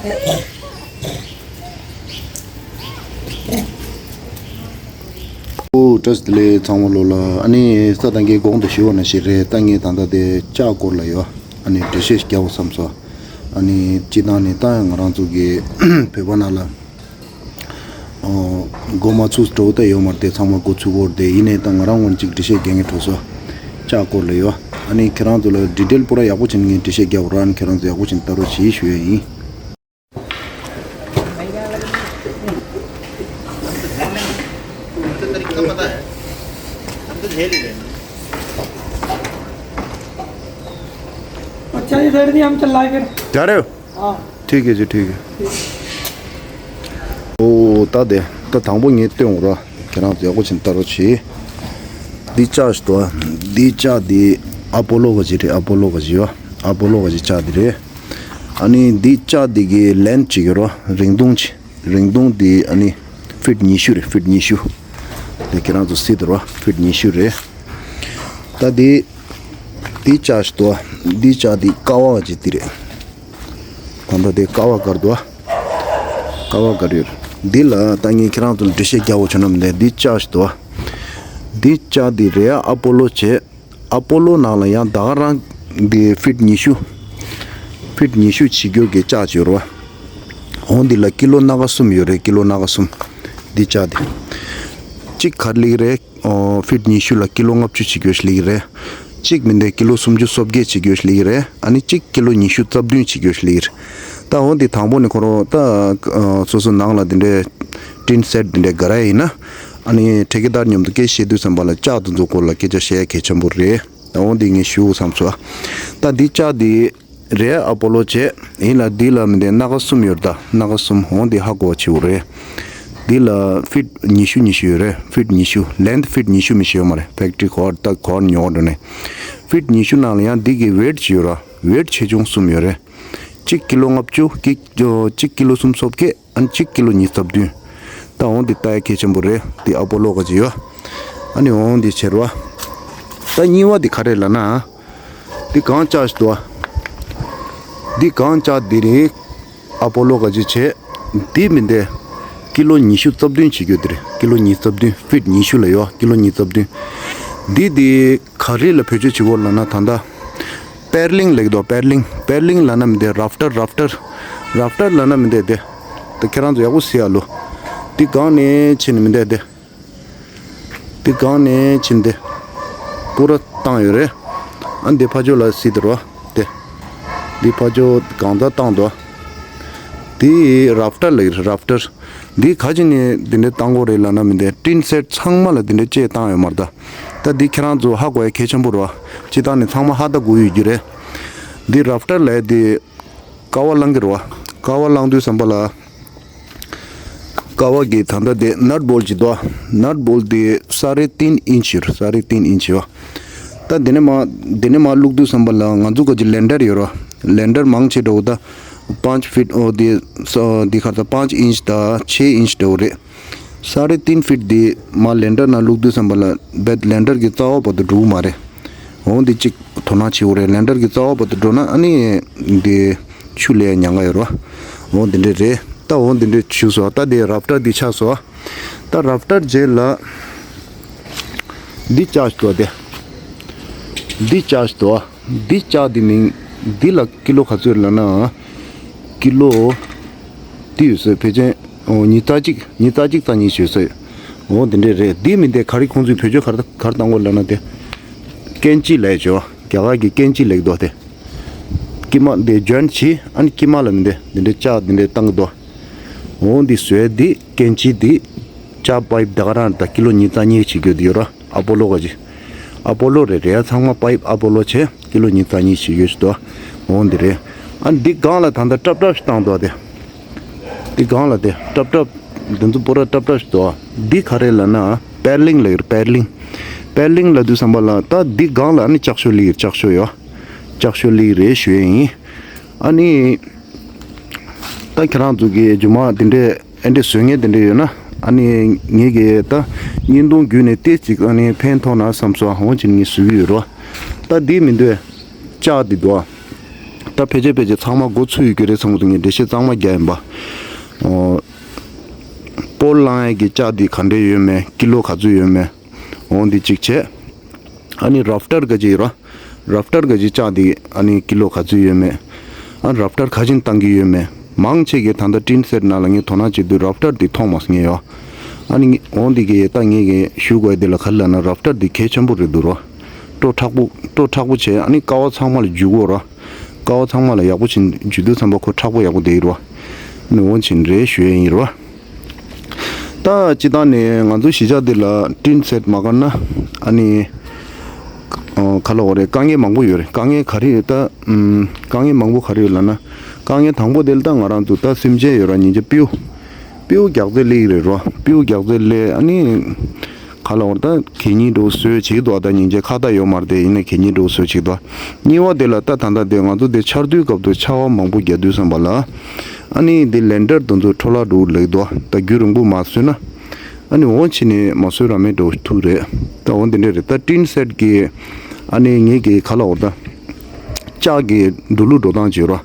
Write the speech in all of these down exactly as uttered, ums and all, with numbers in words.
ཨོ་བཀྲ་ཤིས་བདེ་ལེགས་ཚང་མ་ལོ་ལ། ཨ་ནི་ས་དང་གའི་གོང་དུ་ཞུས་པ་ནང་བཞིན་རེད། ད་ངས་ད་ལྟ་དེ་ལྕགས་སྐོར་ལ་ཡོད། ཨ་ནི་འགྲེལ་བཤད་རྒྱག་དགོས་བསམ་སོང་། ཨ་ནི་སྤྱིར་བཏང་ནི་ད་ང་རང་ཚོ་གི་བོད་པ་ནང་ལ་ཨོ་མགོ་མ་ཚུགས་འགྲོ་ད་ཡོད་མ་རེད། དེ་ཚང་མ་མགོ་ཚུགས་སྐོར་དེ་ཡིན་ནའི་ད་ང་རང་ངོས་ནས་ཅིག་འགྲེལ་བཤད་རྒྱག་མཁན་འགྲོ་སོང་། ལྕགས་སྐོར་ལ་ཡོད། ཨ་ནི་ཁྱེད་རང་ཚོ་ལ་ཌི་ཊེལ་པུ་ར་ཡག་པོ་བྱས་ནས་ངས་འགྲེལ་བཤད་རྒྱག་དགོས་ར། ཨ་ནི་ཁྱེད་རང་ཚོ་ཡག་པོ་བྱས་ནས་ལྟ་རོགས་བྱེད་ཞུ་ཡ་ཡིན། अच्छा, ये साइड दिए, हम चल रहा है फिर। जा रहे हो? हाँ। ठीक है जी, ठीक है। ཨོ་ད་དེ་ད་དང་པོ་ངས་སྟོན་འོང་ར། ཁྱེད་རང་ཚོ་ཡག་པོ་བྱས་ནས་ལྟ་རོགས་བྱེད། འདི་ལྕགས་ཤིག་འདུག་འདི་ལྕགས་འདི་ཨ་པོ་ལོ་ག་ཅིག་རེད། ཨ་པོ་ལོ་ག་ཅིག་ཡོད། ཨ་པོ་ལོ་ག་ཅིག་ལྕགས་འདི་རེད། ཨ་ནི་འདི་ལྕགས་འདི་གི་ལེན་ཐི་ཅིག་ཡོད་ར། རིང་ཐུང་ཅིག་རིང་ཐུང་འདི་ཨ་ནི་ཕིཊ་ཉི་ཤུ་རེད། ཕིཊ་ཉི་ཤུ། དེ་ཁྱེད་རང་ཚོ་གཟིགས་དང་ར། ཕིཊ་ཉི་ཤུ་རེད། ད་འདི་འདི་ལྕགས་ཤིག་འདུག་འདི་ལྕགས་འདི་ཀ་བ་ག་ཅིག་འདི་རེད། ད་ལྟ་དེ་ཀ་བ་ག་རེ་འདུག་ཀ་བ་ག་རེ་ཡོད། འདི་ལ་ད་ངས་ཁྱེད་རང་ཚོ་ལ་འགྲེལ་བཤད་རྒྱག་དགོས་བྱུང་ན་མི་འདུག་འདི་ལྕགས་ཤིག་འདུག་འདི་ལྕགས་འདི་རེད། ཨ་པོ་ལོ་བྱས། ཨ་པོ་ལོ་ནང་ལ་ཡང་ད་ག་རང་འདི་ཕིཊ་ཉི་ཤུ། ཕིཊ་ཉི་ཤུ་བྱེད་རྒྱུ་གི་ལྕགས་ཅིག་ཡོད་རེད་བ། འོ་འདི་ལ་ཀི་ལོ་སྣ་ཁ་གསུམ་ཡོད་རེད། ཀི་ལོ་སྣ་ཁ་གསུམ། འདི་ལྕགས་འདི། གཅིག་ག་རེ་སླེབས་ཀྱི་རེད། ཨོ་ཕིཊ་ཉི་ཤུ་ལ་ཀི་ལོ་ལྔ་བཅུ་བྱེད་རྒྱུ་ཞིག་སླེབས་ཀྱི་རེད། གཅིག་མི་འདི་ཀི་ལོ་སུམ་ཅུ་སོ་བརྒྱད་བྱེད་རྒྱུ་ཞིག་སླེབས་ཀྱི་རེད། ཨ་ནི་གཅིག་ཀི་ལོ་ཉི་ཤུ་རྩ་བདུན་བྱེད་རྒྱུ་ཞིག་སླེབས་ཀྱི་རེད། ད་འོ་འདི་དང་པོ་ནས་ཁོ་རང་ད་ཨ་སོ་སོ་ནང་ལ་འདི་འདྲའི་ཊིན་སེཊ་འདི་འདྲའི་ག་རེ་ཡིན་ན། ཨ་ནི་ཐེ་ཀེ་དར་མཉམ་དུ་སྐད་བཤད་དུས་ཙམ་པ་ལ་ལྕགས་དེ་ཚོ་སྐོར་ལ་སྐད་ཆ་བཤད་ཡ་གལ་ཆེན་པོ་རེད། ད་འོ་འདི་ངས་ཞུ་དགོས་བསམ་སོང་། ད་འདི་ལྕགས་འདི་རེད། ཨ་པོ་ལོ་བྱས། ཡིན་ལ་འདི་ལ་མི་འདི་སྣ་ཁ་གསུམ་ཡོད་རེད། ད་སྣ་ཁ་གསུམ། འོ་འདི་ཧ་གོ་བ་བྱེད་དགོས་རེད། འདི་ལ་ཕིཊ་ཉི་ཤུ་ཉི་ཤུ་ཡོད་རེད། ཕིཊ་ཉི་ཤུ། ལེན་ཐི་ཕིཊ་ཉི་ཤུ་མི་ཤེས་ཡོད་མ་རེད། ཕེག་ཊི་རི་གོ་ད་གོ་ཉོ་འགྲོ་ནས། ཕིཊ་ཉི་ཤུ་ནང་ལ་ཡང་འདི་གི་ཝེཊ་ཅིག་ཡོད་ར། ཝེཊ་ཆེ་ཆུང་གསུམ་ཡོད་རེད། གཅིག་ཀི་ལོ་ལྔ་བཅུ། གཅིག་གཅིག་ཀི་ལོ་སུམ་ཅུ་སོ་བརྒྱད། ཨ་ནི་གཅིག་ཀི་ལོ་ཉི་ཤུ་རྩ་བདུན། ད་འོ་འདི་ལྟ་ཡ་གལ་ཆེན་པོ་རེད། འདི་ཨ་པོ་ལོ་ག་ཅིག་ཡོད། ཨ་ནི་འོ་འདི་བྱེད་རོགས། ད་གཉིས་པ་འདི་ག་རེ་ལབ་ན། འདི་གངས་ལྕགས་ཤིག་འདུག་བ། འདི་གངས་ལྕགས་འདི་རེད། ཨ་པོ་ལོ་ག་ཅིག་བྱས། འདི་མི་འདི་ཀི་ལོ་ཉི་ཤུ་རྩ་བདུན་བྱེད་རྒྱུ་འདི་རེད། ཀི་ལོ་ཉི་ཤུ་རྩ་བདུན། ཕིཊ་ཉི་ཤུ་ལ་ཡོད། ཀི་ལོ་ཉི་ཤུ་རྩ་བདུན། འདི་འདི་ག་རེ་ལ་བེད་སྤྱོད་བྱེད་དགོས་ལབ་ན་ད་ལྟ། པེར་ལིང་ལབ་ཀྱི་འདུག་པེར་ལིང་། པེར་ལིང་ལབ་ན་མི་འདི་རབ་ཊར། རབ་ཊར། རབ་ཊར་ལབ་ན་མི་འདི་དེ། དེ་ཁྱེད་རང་ཚོ་ཡག་པོ་གཟིགས་ཡ་ལོ། འདི་སྒང་ནས་ཕྱིན་ནས་མི་འདི་དེ། འདི་སྒང་ནས་ཕྱིན་ཏེ། པུ་ར་བཏང་ཡོད་རེད། ཨ་འདི་ཕ་ཇོ་ལ་གཟིགས་དེ་རོ། དེ། འདི་ཕ་ཇོ་གང་ཙམ་བཏང་འདུག་འདི་རབ་ཊར་ལབ་ཀྱི་རེད། རབ་ཊར། འདི་ག་ཅི་ནས་འདི་འདྲའི་བཏང་དགོས་རེད་ལབ་ན་མི་འདི་ཊིན་སེཊ་ཚང་མ་ལ་འདི་འདྲའི་ཅེས་བཏང་ཡོད་མ་རེད་ད། ད་འདི་ཁྱེད་རང་ཚོ་ཧ་གོ་ཡ་གལ་ཆེན་པོ་རེད་བ། སྤྱིར་བཏང་ནས་ཚང་མ་ཧ་ད་གོ་ཡོད་རྒྱུ་རེད། འདི་རབ་ཊར་ལབ་ཡ་འདི་ཀ་བ་བླང་གི་རེད་བ། ཀ་བ་བླང་དུས་ཙམ་པ་ལ། ཀ་བ་གི་ད་ལྟ་དེ་ནཊ་བོལ་ཅིག་འདུག་ནཊ་བོལ་དེ་ས་རེ་ཏིན་ཨིན་ཅི་རེད། ས་རེ་ཏིན་ཨིན་ཅི་བ། ད་དེ་ནས་མ་དེ་ནས་མ་བླུགས་དུས་ཙམ་པ་ལ་ང་ཚོ་ག་ཅིག་ལེན་ཌར་ཡོད་རེད་བ། ལེན་ཌར་མང་ཆེ་འདྲ་བོ་ད་པཱན་ཅི་ཕིཊ་འོ་དེ་ས་དེ་ག་ད་པཱན་ཅི་ཨིན་ཅི་དང་ཆེ་ཨིན་ཅི་འདྲ་བོ་རེད། ས་རེ་ཏིན་ཕིཊ་དེ་མ་ལེན་ཌར་ནང་བླུགས་དུས་ཙམ་པ་ལ་རྦད་ལེན་ཌར་གི་རྩ་བ་བར་དུ་འགྲོ་གི་མ་རེད། འོ་འདི་གཅིག་དོ་སྣང་བྱེད་དགོས་རེད། ལེན་ཌར་གྱི་རྩ་བ་བར་དུ་འགྲོ་ན་ཨ་ནི་འདི་ཆུ་ལས་ཉང་ག་ཡོད་རོ། འོ་འདི་འདྲས་རེད། ད་འོ་འདི་འདྲས་བྱུགས་སོ། ད་འདི་རབ་ཊར་འདི་ཆགས་སོ། ད་རབ་ཊར་རྗེས་ལ་འདི་ལྕགས་ཤིག་འདུག་དེ། འདི་ལྕགས་ཤིག་འདུག་འདི་ལྕགས་འདི་མིང་འདི་ལ་ཀི་ལོ་ག་ཚོད་ལབ་ན། ཀི་ལོ། དེ་ཡོད་ས་ཕལ་ཆེར་ཨོ་ཉི་ཤུ་རྩ་གཅིག་ཉི་ཤུ་རྩ་གཅིག་རྩ་གཉིས་ཡོད་ས་ཡོད། འོ་དེ་འདྲས་རེད། དེ་མིན་དེ་ག་རེ་ཁོང་ཚོས་བེད་སྤྱོད་ག་རེ་ག་རེ་བཏང་དགོས་ལབ་ན་དེ། ཀན་ཅི་ལབ་ཡ་ཅིག་རྒྱ་གར་གྱི་ཀན་ཅི་ལབ་ཀྱི་འདུག་དེ། དཀྱིལ་མ་དེ་ཇོན་བྱས་ཨ་ནི་དཀྱིལ་མ་ལ་མི་འདི་འདི་འདྲས་ལྕགས་འདི་འདྲས་བཏང་གི་འདུག་འོ་འདི་བཟོས་འདི་ཀན་ཅི་འདི་ལྕགས་པའིབ་ད་ག་རང་ད་ཀི་ལོ་ཉི་ཤུ་རྩ་གཉིས་བྱེད་རྒྱུ་འདི་ཡོད་ར། ཨ་པོ་ལོ་ག་ཅིག་ཨ་པོ་ལོ་རེད་རེད། ཚང་མ་པའིབ་ཨ་པོ་ལོ་བྱས་ཀི་ལོ་ཉི་ཤུ་རྩ་གཉིས་བྱེད་རྒྱུ་ཞིག་འདུག་འོ་འདི་རེད། ཨ་འདི་སྒང་ལ་ད་ལྟ་ཀྲབ་ཀྲབ་ཞིག་བཏང་འདུག་དེ། འདི་སྒང་ལ་དེ་ཀྲབ་ཀྲབ། འདི་ཚོ་པུ་ར་ཀྲབ་ཀྲབ་ཞིག་འདུག་འདི་ག་རེ་ལབ་ན་པེར་ལིང་ལབ་ཀྱི་རེད། པེར་ལིང་། པེར་ལིང་ལབ་དུས་ཙམ་པ་ལ་ད་འདི་སྒང་ལ་ཨ་ནི་ལྕགས་ཤོག་སླེབས་ཀྱི་རེད། ལྕགས་ཤོག་ཡོ། ལྕགས་ཤོག་སླེབས་ཀྱི་རེད་ཞུ་ཡས་ཡིན། ཨ་ནི། ད་ཁྱེད་རང་ཚོ་གི་རྒྱུ་མ་དེ་འདྲས་ཨེ་འདྲས་བཟོ་མཁན་དེ་འདྲས་ཡོད་ན་ཨ་ནི་ངེད་ཀྱི་ད་བརྙན་ཐུང་བརྒྱུད་ནས་ཏོག་ཙམ་ཨ་ནི་ཕན་ཐོགས་ན་བསམ་སོང་། འོང་ཕྱིན་ངས་བཟོ་གི་ཡོད་རོ། ད་འདི་མི་འདུག་ལྕགས་འདི་འདུག་ད་ ཕལ་ཆེར་ཕལ་ཆེར་ཚང་མ་འགོ་ཚུགས་ཡོད་ཀྱི་རེད་བསམ་གྱི་འདུག་ངས་འགྲེལ་བཤད་གཙང་མ་རྒྱག་ཡིན་པ། ཨོ། སྤོ་ལངས་ཡས་ཀྱི་ལྕགས་འདི་ག་འདྲས་ཡོད་མེད། ཀི་ལོ་ག་ཚོད་ཡོད་མེད། འོ་འདི་གཅིག་བྱས། ཨ་ནི་རབ་ཊར་ག་ཅིག་ཡོད་ར། རབ་ཊར་ག་ཅིག་ལྕགས་འདི་ཨ་ནི་ཀི་ལོ་ག་ཚོད་ཡོད་མེད། ཨ་རབ་ཊར་ག་ཅིག་བཏང་གི་ཡོད་མེད། མང་ཆེ་གིས་ད་ལྟ་ཊིན་སེཊ་ནང་ལ་ངས་དོ་སྣང་བྱེད་དུས་རབ་ཊར་འདི་མཐོང་མ་སོང་ངས་ཡོ། ཨ་ནི་འོ་འདི་གི་ད་ངས་གི་ཞུ་དགོས་འདི་ལ་ག་རེ་ལབ་ན་རབ་ཊར་འདི་གལ་ཆེན་པོ་རེད་འདུག་ར། སྤྲོ་མཁྲེགས་པོ་སྤྲོ་མཁྲེགས་པོ་བྱས། ཨ་ནི་ཀ་བ་ཚང་མ་ལ་འཇུ་དགོས་ར། ཀ་བ་ཚང་མ་ལ་ཡག་པོ་བྱས་འཇུ་དུས་ཙམ་པ་ཁོ་མཁྲེགས་པོ་ཡག་པོ་བསྡད་ཡོད་ར། ཨ་ནི་འོ་བྱས་རེད་ཞུ་ཡས་ཡིན་ར། ད་སྤྱིར་བཏང་ནས་ང་ཚོ་གཞིས་ཆགས་འདི་ལ་ཊིན་སེཊ་མ་བཀར་ན་ཨ་ནི་ཨ་ག་ལབ་དགོས་རེད། དཀའ་ངལ་མང་པོ་ཡོད་རེད། དཀའ་ངལ་ག་རེ་ཡོད་ད། ཨམ། དཀའ་ངལ་མང་པོ་ག་རེ་ཡོད་ལབ་ན། དཀའ་ངལ་དང་པོ་དེ་ལ་ད་ང་རང་ཚོ་ད་སེམས་ཅན་ཡོད་ར། ཉིན་རྒྱབ་སྤྲེའུ་སྤྲེའུ་རྒྱགས་ཚད་སླེབས་ཀྱི་རེད་ར། སྤྲེའུ་རྒྱགས་ཚད་སླེབས། ཨ་ནི་ག་ལབ་དགོས་རེད། ད་གད་སྙིགས་འདྲ་བོ་བཟོས་བྱེད་ཀྱི་འདུག་ད་ཉིན་རྒྱབ་ཁ་བརྡ་ཡོད་མ་རེད་དེ། ཡིན་ནའི་གད་སྙིགས་འདྲ་བོ་བཟོས་བྱེད་ཀྱི་འདུག་གཉིས་པ་དེ་ལ་ད་ད་ལྟ་དེ་ང་ཚོ་དེ་ཆར་དུས་སྐབས་དུ་ཆར་པ་མང་པོ་རྒྱག་དུས་ཙམ་པ་ལ། ཨ་ནི་དེ་ལེན་ཌར་དེ་ཚོ་འཕྲོ་བརླག་འགྲོ་གི་ལབ་ཀྱི་འདུག་ད་རྒྱུན་རིང་པོ་མ་བཟོས་ན། ཨ་ནི་འོ་བྱས་ནས་མ་བཟོས་ར་མེད་འགྲོ་ཐུག་རེད། ད་འོ་འདི་འདྲ་རེད། ད་ཊིན་སེཊ་གི་ཨ་ནི་ངེད་ཀྱི་ག་ལབ་དགོས་རེད། ད་ལྕགས་ཀྱི་འགྲོ་ལུགས་འགྲོ་སྟངས་བྱེད་ར།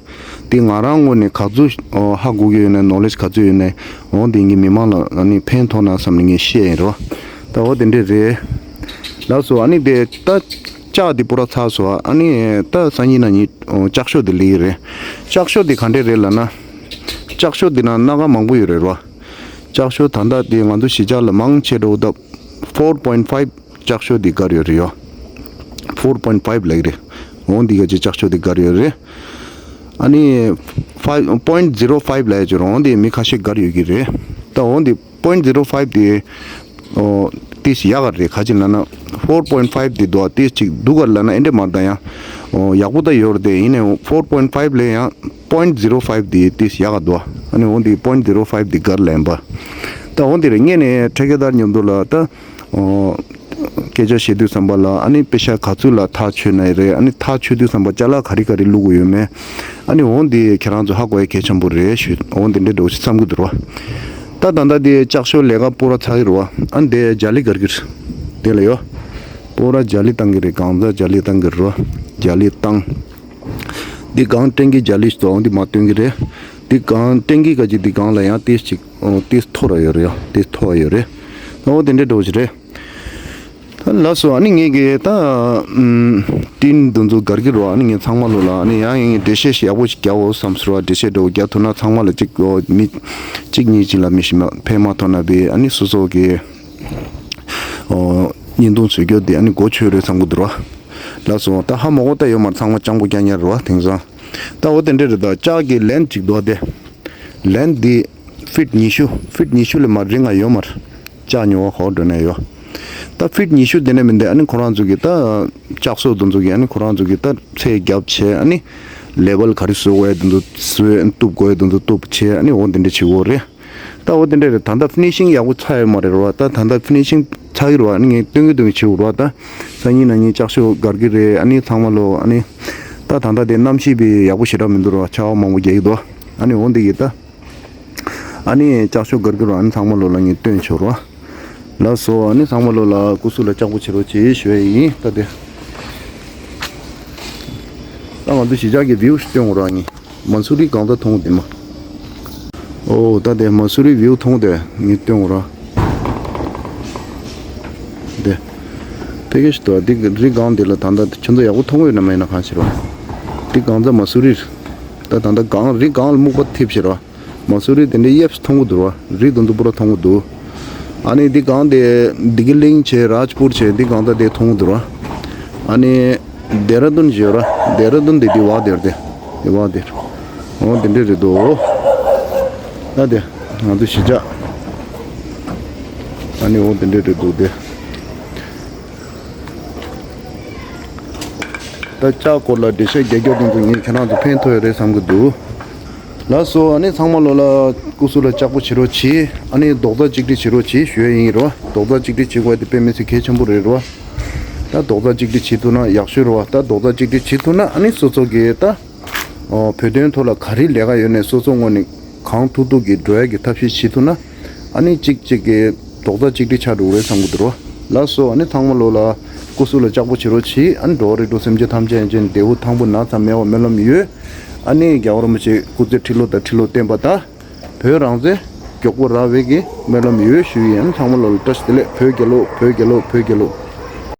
དེ་ང་རང་ངོས་ནས་ག་ཚོད་ཨོ་ཧ་གོ་གི་ཡོད་ན། ནོ་ལེཇ་ག་ཚོད་ཡོད་ན། འོ་དེ་ངས་མི་མང་ལ་ཨ་ནི་ཕན་ཐོགས་ན་བསམ་ནས་ངས་བཤད་ཡིན་ར། ད་འོ་དེ་འདྲ་རེད། ལགས་སོ། ཨ་ནི་དེ་ད་ལྕགས་དེ་པུ་ར་ཚར་སོང་། ཨ་ནི་ད་སང་ཉིན་གནངས་ཉིན་ཨོ་ལྕགས་ཤོག་དེ་སླེབས་ཀྱི་རེད། ལྕགས་ཤོག་དེ་ག་འདྲ་རེད་ལབ་ན། ལྕགས་ཤོག་དེ་ནང་སྣ་ཁ་མང་པོ་ཡོད་རེད་ར། ལྕགས་ཤོག་ད་ལྟ་དེ་ང་ཚོ་གཞིས་ཆགས་ལ་མང་ཆེ་འགྲོ་ད་ཕོར་པོའིན་ཕའིབ་ལྕགས་ཤོག་དེ་བསྒར་ཡོད་རེད་ཡོ། ཕོར་པོའིན་ཕའིབ་ལབ་ཀྱི་རེད། འོ་འདི་ག་ཅིག་ལྕགས་ཤོག་དེ་བསྒར་ཡོད་རེད། ཨ་ནི་ཕའིབ་པོའིན་ཛི་རོ་ཕའིབ་ལབ་ཡ་ཅིག་རོ། འོ་འདི་མི་ཁ་ཤས་བསྒར་ཡོད་ཀྱི་རེད། ད་འོ་འདི་པོའིན་ཛི་རོ་ཕའིབ་དེ་ཨོ་ཏིས་ཡག་ག་རེད། ག་ཅིག་ལབ་ན་ཕོར་པོའིན་ཕའིབ་དེ་འདུག་ཏིས་ཅིག་སྡུག་ག་ལབ་ན་ཨེ་འདྲ་མ་རེད། ད་ཡང་ཨོ་ཡག་པོ་ད་ཡོད་རེད་དེ། ཡིན་ནའི་ཕོར་པོའིན་ཕའིབ་ལས་ཡང་པོའིན་ཛི་རོ་ཕའིབ་དེ་ཏིས་ཡག་ག་འདུག་ཨ་ནི་འོ་འདི་པོའིན་ཛི་རོ་ཕའིབ་དེ་བསྒར་ལབ་ཡིན་པ། ད་འོ་འདི་རེད། ངས་ནས་ཁྲེ་ཀེ་དར་མཉམ་དུ་ལ་ད་ཨོ་སྐད་ཆ་བཤད་དུས་ཙམ་པ་ལ་ཨ་ནི་པེ་ཤ་ག་ཚོད་ལ་ཐག་ཆོད་ན་ཡི་རེད། ཨ་ནི་ཐག་ཆོད་དུས་ཙམ་པ་ཅ་ལག་ག་རེ་ག་རེ་བླུག་དགོས་ཡོད་མེད། ཨ་ནི་འོ་འདི་ཁྱེད་རང་ཚོ་ཧ་གོ་ཡ་གལ་ཆེན་པོ་རེད་ཞུ། འོ་འདི་འདྲ་འགྲོ་ཞིག་བསམ་གི་འདུག་རོ། ད་ད་ལྟ་དེ་ལྕགས་ཤོག་ལས་ཀ་པོ་ར་ཚར་གི་རོ། ཨ་ནི་དེ་ཇ་ལི་བསྒར་གི་རེད། དེ་ལ་ཡོ། པོ་ར་ཇ་ལི་བཏང་གི་རེད། གང་ཟག་ཇ་ལི་བཏང་གི་རོ། ཇ་ལི་བཏང་། འདི་སྒང་སྤྲིན་གྱི་ཇ་ལི་ཞིག་འདུག་འདི་མ་སྟོན་གྱི་རེད། འདི་སྒང་སྤྲིན་གྱི་ག་ཅིག་འདི་སྒང་ལ་ཡང་ཏིས་ཅིག་ཨོ་ཏིས་མཐོ་ར་ཡོད་རེད་ཡ། ཏིས་མཐོ་བ་ཡོད་རེད། ཨོ་དེ་འདྲའི་འགྲོ་ཞིག་རེད། ད་ལགས་སོ། ཨ་ནི་ངེད་ཀྱི་ད་ཨམ་ཊིན་འདི་ཚོ་བསྒར་གྱི་རོ། ཨ་ནི་ངས་ཚང་མ་ལོ་ལ་ཨ་ནི་ཡང་ཡང་འགྲེལ་བཤད་ཞིག་ཡག་པོ་ཞིག་རྒྱག་འོ་བསམ་སོང་ར། འགྲེལ་བཤད་འགྲོ་རྒྱག་ཐུབ་ན་ཚང་མ་ལ་གཅིག་ཨོ་མི་གཅིག་གཉིས་གཅིག་ལ་མི་ཞིག་མ་ཕན་མ་ཐོགས་ན་བས། ཨ་ནི་སོ་སོ་གི་ཨོ་བརྙན་ཐུང་བཟོ་རྒྱུ་དེ་ཨ་ནི་གོ་ཆོད་རེད་བསམ་གི་འདུག་ར། ལགས་སོ། ད་ཧ་མ་གོ་ད་ཡོད་མ་རེད། ཚང་མ་སྤྱང་པོ་རྐྱང་རྐྱང་རེད་བ། དེང་སང་ད་འོ་དེ་འདྲ་རེད། ད་ལྕགས་ཀྱི་ལན་གཅིག་འདུག་དེ་ལན་འདི་ཕིཊ་ཉི་ཤུ། ཕིཊ་ཉི་ཤུ་ལས་མར་རིང་ང་ཡོད་མ་རེད། ལྕགས་ཉོ་བ་གོ་འགྲོ་ནས་ཡོད། ད་ཕིཊ་ཉི་ཤུ་དེ་ནས་མི་འདི་ཨ་ནི་ཁོ་རང་ཚོ་གི་ད་ལྕགས་སོ་དེ་ཚོ་གི་ཨ་ནི་ཁོ་རང་ཚོ་གི་ད་ཚད་རྒྱབ་བྱས། ཨ་ནི་ལེ་ཝལ་ག་རེ་བཟོ་དགོས་དེ་ཚོ་བཟོས། གཏུབ་དགོས་དེ་ཚོ་གཏུབ་བྱས། ཨ་ནི་འོ་དེ་འདྲ་བྱེད་དགོས་རེད། ད་འོ་དེ་འདྲ་རེད། ད་ལྟ་ཕི་ནི་ཤིང་ཡག་པོ་ཚར་ཡོད་མ་རེད་རོ། ད་ད་ལྟ་ཕི་ནི་ཤིང་ཚར་གི་རོ། ཨ་ནི་ངས་སྟོན་གི་སྟོན་གི་བྱེད་དགོས་རོ། ད་སང་ཉིན་གནངས་ཉིན་ལྕགས་ཤོག་བསྒར་གི་རེད། ཨ་ནི་ཚང་མ་ལོ་ཨ་ནི་ད་ད་ལྟ་དེ་གནམ་གཤིས་པའི་ཡག་པོ་ཞེ་དྲག་མི་འདུག་རོ། ཆར་པ་མང་པོ་རྒྱག་གི་འདུག་ཨ་ནི་འོ་འདི་གི་ད་ཨ་ནི་ལྕགས་ཤོག་བསྒར་གི་རོ། ཨ་ནི་ཚང་མ་ལོ་ལ་ངས་སྟོན་ཆོག་རོ། ལགས་སོ། ཨ་ནི་ཚང་མ་ལོ་ལ་སྐུ་གཟུགས་ལ་ལྕགས་པོ་བྱེད་རོགས་བྱེད་ཞུ་ཡ་ཡིན། ད་དེ་ད་ང་ཚོ་གཞིས་ཆགས་ཀྱི་བིའུ་ཞིག་སྟོན་དགོས་རོགས། ཨ་ནི་མ་སུ་རི་གང་ས་མཐོང་དེ་མ། ཨོ་ད་དེ་མ་སུ་རི་བིའུ་མཐོང་དེ་ངས་སྟོན་དགོས་རོགས། དེ་ཕ་གི་ཞིག་འདུག་འདི་རི་སྒང་འདི་ལ་ད་ལྟ་ཁྱོད་ཚོ་ཡག་པོ་མཐོང་གི་ཡོད་ན་མེད་ན་གང་ཤེས་རོགས། འདི་གང་ས་མ་སུ་རི་རེད། ད་ད་ལྟ་སྒང་རི་སྒང་ལ་སྨུག་པ་འཐིབས་ཤག་རོགས། མ་སུ་རི་དེ་འདྲའི་དབྱིབས་མཐོང་གི་འདུག་ར། རི་དེ་ཚོ་པུ་ར་མཐོང་གི་འདུག་ཨ་ནི་འདི་སྒང་དེ་དི་གི་ལིང་བྱས། རཱཇ་པུར་བྱས། འདི་སྒང་ད་དེ་མཐོང་གི་འདུག་ར། ཨ་ནི་ལྡེ་ར་ལྡུན་བྱས་ར། ལྡེ་ར་ལྡུན་དེ་འདི་བ་དེར་དེ་དེ་བ་དེར། འོ་དེ་འདྲ་རེད་འདུག་ད་དེ་ང་ཚོ་གཞིས་ཆགས། ཨ་ནི་འོ་དེ་འདྲ་རེད་འདུག་དེ། ད་ལྕགས་སྐོར་ལ་འགྲེལ་བཤད་རྒྱག་རྒྱུ་དེ་ཚོ་ངས་ཁྱེད་རང་ཚོ་ཕན་ཐོགས་ཡོད་རེད་བསམ་གྱི་འདུག་ལགས་སོ། ཨ་ནི་ཚང་མ་ལོ་ལ་སྐུ་གཟུགས་ལ་ལྕགས་པོ་བྱེད་རོགས་གྱིས། ཨ་ནི་རྡོག་རྩ་གཅིག་སྒྲིལ་བྱེད་རོགས་གྱིས་ཞུ་ཡ་ཡིན་རོ། རྡོག་རྩ་གཅིག་སྒྲིལ་བྱེད་དགོས་དེ་དཔེ་མི་སྲིད་གལ་ཆེན་པོ་རེད་རོ། ད་རྡོག་རྩ་གཅིག་སྒྲིལ་བྱེད་ཐུབ་ན་ཡག་ཤོས་རེད་བ། ད་རྡོག་རྩ་གཅིག་སྒྲིལ་བྱེད་ཐུབ་ན་ཨ་ནི་སོ་སོ་གི་ད་ཨོ་བོད་དོན་ཐོག་ལ་ག་རེ་ལས་ཀ་ཡོད་ནས་སོ་སོ་ངོས་ནས་གང་ཐུབ་ཐུབ་ཀྱིས་འགྲོ་ཡ་གི་ཐབས་ཤེས་བྱེད་ཐུབ་ན། ཨ་ནི་གཅིག་གཅིག་གི་རྡོག་རྩ་གཅིག་སྒྲིལ་ཆགས་འགྲོ་གི་རེད་བསམ་གྱི་འདུག་རོ། ལགས་སོ། ཨ་ནི་ཚང་མ་ལོ་ལ་སྐུ་གཟུགས་ལ་ལྕགས་པོ་བྱེད་རོགས་གྱིས། ཨ་ནི་འགྲོ་བ་རིགས་དྲུག་སེམས་ཅན་ཐམས་ཅད་ཡན་ཆད་བདེ་པོ་ཐང་པོ་ན་ཚ་མེད་པ་སྨོན་ལམ་ཡོད། ཨ་ནི་རྒྱལ་བ་རིན་པོ་ཆེ་སྐུ་ཚེ་ཁྲི་ལོ་དང་ཁྲི་ལོ་བརྟན་པ་དང་། བོད་རང་བཙན་མགྱོགས་པོ་རག་པའི་གི་སྨོན་ལམ་ཡོད་ཞུ་ཡིན། ཚང་མ་ལོ་ལ་བཀྲ་ཤིས་བདེ་ལེགས། བོད་རྒྱལ་ལོ། བོད་རྒྱལ་ལོ། བོད་རྒྱལ་ལོ།